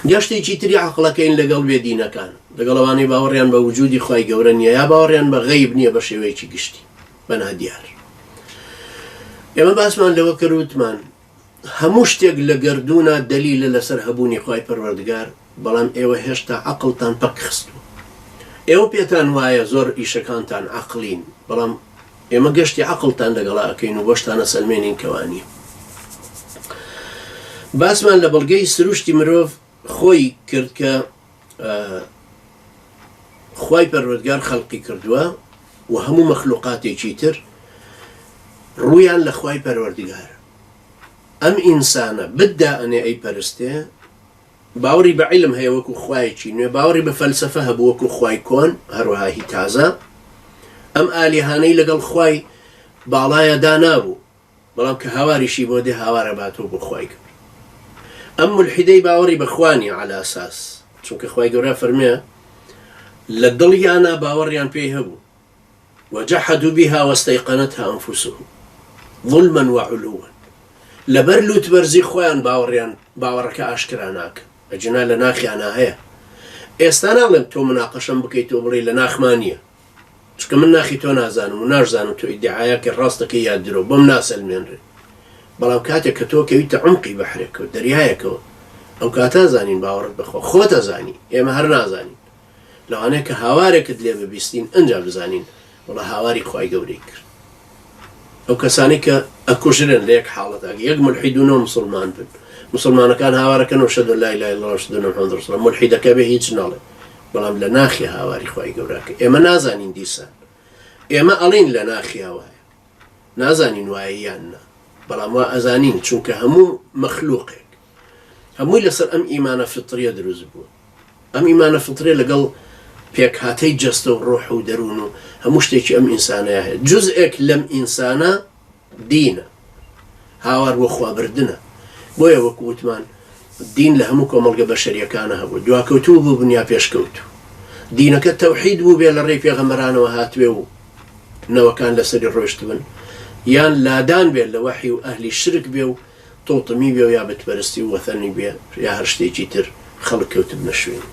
گەشتێکی تری عەقڵەکەین لەگەڵ بێ دینەکان، لەگەڵ ئەوانەی باوەڕیان بە وجودی خوای گەورە نییە یا باوەڕیان بە غەیب نییە بە شێوەیەکی گشتی بە نادیار. ئێمە باسمان لەوە کرد وتمان هەموو شتێک لە گەردوونا دەلیلە لەسەر هەبوونی خوای پەروەردگار، بەڵام ئێوە هێشتا عەقڵتان پەک خستووە. ئێوە پێتان وایە زۆر ئیشەکانتان عەقڵین، بەڵام ئێمە گەشتی عەقڵتان لەگەڵا ئەکەین و بۆشتان ئەسەلمێنین کە وا نییە. باسمان لە بەڵگەی سروشتی مرۆڤ خۆی کرد کە خوای پەروەردگار خەلقی کردووە و هەموو مەخلوقاتێکی تر ڕوویان لە خوای پەروەردگارە. ئەم ئینسانە بت دائەنێ ئەیپەرستێ، باوەڕی بە عیلم هەیە وەکو خوایەکی نوێ، باوەڕی بە فەلسەفە هەبوو وەکو خوای کۆن، هەروەها هی تازە. ئەم ئالیهانەی لەگەڵ خوای باڵایا دانابوو، بەڵام کە هاواریشی بۆ دێ هاوار ئەباتەوە بۆ خوای گەورە. ئەم مولحیدەی باوەڕی بە خوا نیە عەلاساس، چونکە خوای گەورە فەرموێ لە دڵیانا باوەڕیان پێی هەبوو، وجحدوا بها واستیقنتها انفسهم ظلما وعلوا لەبەر لوتبەرزی خۆیان باوەڕیان باوەڕەکە ئاشکرا ناکەن ئەگینا لە ناخیانا هەیە ئێستا ناڵێم تۆ مناقەشەم بکەیت و بڵێی لە ناخما نییە چونکە من ناخی تۆ نازانم و ناشزانم تۆ ئیدعایەکە ڕاستەکەی یا درۆ بۆم ناسەلمێنرێ بەڵام کاتێک کە تۆ کەویتە عمقی بەحرێکەوە دەریایەکەوە ئەو کاتە زانین باوەڕت بەخوا خۆت ئەزانی ئێمە هەر نازانین لەوانەیە کە هاوارێکت لێ ببیستین ئنجا بزانین وەڵا هاواری خوای گەورەی کرد. ئەو کەسانەی کە ئەکوژرێن لە یەک حاڵەتا یەک مولحید و نۆ مسوڵمان بن مسوڵمانەکان هاوارەکەن و شەدو لا اله الا الله وشهد ان محمد رسول الله مولحیدەکە بێ هیچ ناڵێ بەڵام لە ناخی هاواری خوای گەورەکە ئێمە نازانین دیسان ئێمە ئەڵین لە ناخیا وایە نازانین وایە یان نا بەڵام وا ئەزانین چونکە هەموو مەخلوقێک هەمووی لەسەر ئەم ئیمانە فیتریە دروست بووە. ئەم ئیمانە فیتریە لەگەڵ پێکهاتەی جەستە و ڕۆح و دەروون و هەموو شتێکی ئەم ئینسانەیا هەیە. جوزئێک لەم ئینسانە دینە. هاوار بۆ خوا بردنە. بۆیە وەکو وتمان دین لە هەموو کۆمەڵگە بەشەریەکانە هەبوو. دواکەوتوو بووبن یا پێشکەوتوو. دینەکە تەوحید بووبێ لە ڕێی پێغەمبەرانەوە هاتبێ و نەوەکان لەسەری ڕۆیشتبن. یان لادان بێ لە وەحی و ئەهلی شرک بێ و تۆتمی بێ و یا بتپەرستی و وەثەنی بێ یا هەر شتێکی تر خەڵک کەوتبنە شوێنی.